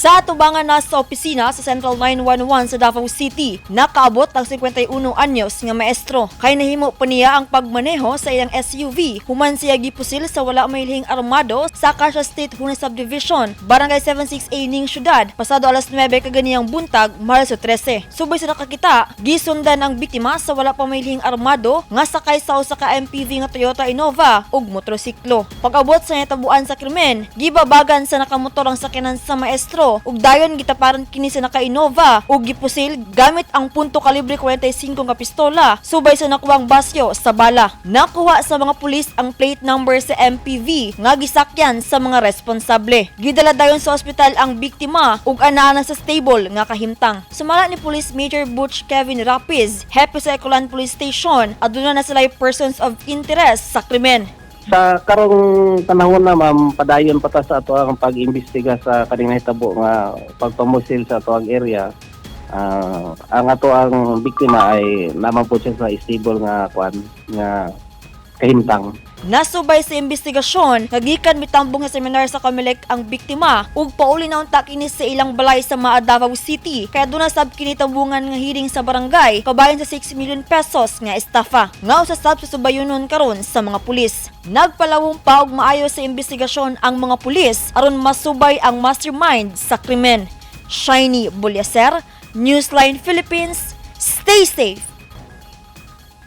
Sa atubangan na sa opisina sa Central 911 sa Davao City, nakaabot ang 51 anyos nga maestro. Kay nahimo pa niya ang pagmaneho sa iyang SUV human siya gipusil sa wala mahilhing armado sa Acacia State Huna Subdivision, Barangay 76A ning syudad, pasado alas 9 kaganiyang buntag, Marso 13. Subay sa nakakita, gisundan ang biktima sa wala pa mahilhing armado nga sakay sa usa ka MPV nga Toyota Innova ug motorsiklo. Pag-abot sa natabuan sa krimen, gibabagan sa nakamotor ang sakyanan sa maestro ug dayon gitaparan kini sa naka-Innova ug gipusil gamit ang punto kalibre 45 nga pistola subay sa nakuhang basyo sa bala. Nakuha sa mga pulis ang plate number sa MPV nga gisakyan sa mga responsable. Gidala dayon sa ospital ang biktima ug anaa na sa stable nga kahimtang. Sumala ni Police Major Butch Kevin Rapiz, hepe sa Ecoland Police Station, aduna na sila persons of interest sa krimen. Sa karong panahon na, ma'am, padayon pa ta sa ato ang pag-imbestiga sa kaning nahitabo nga pagpamusil sa ato ang area. Ang ato ang biktima ay naman po siya sa stable nga kwan nga kahimtang. Nasubay sa investigasyon, nagikan mitambong sa seminar sa Comelec ang biktima ug pauli na unta kini sa ilang balay sa Maa, Davao City. Kaya doon na sab kini tambungan nga hearing sa barangay kabahin sa 6 million pesos nga estafa. Nga usa sab sa subayunon karon sa mga pulis. Nagpalawom pa og maayo sa investigasyon ang mga pulis aron masubay ang mastermind sa krimen. Shiny Bulyaser, Newsline Philippines, stay safe.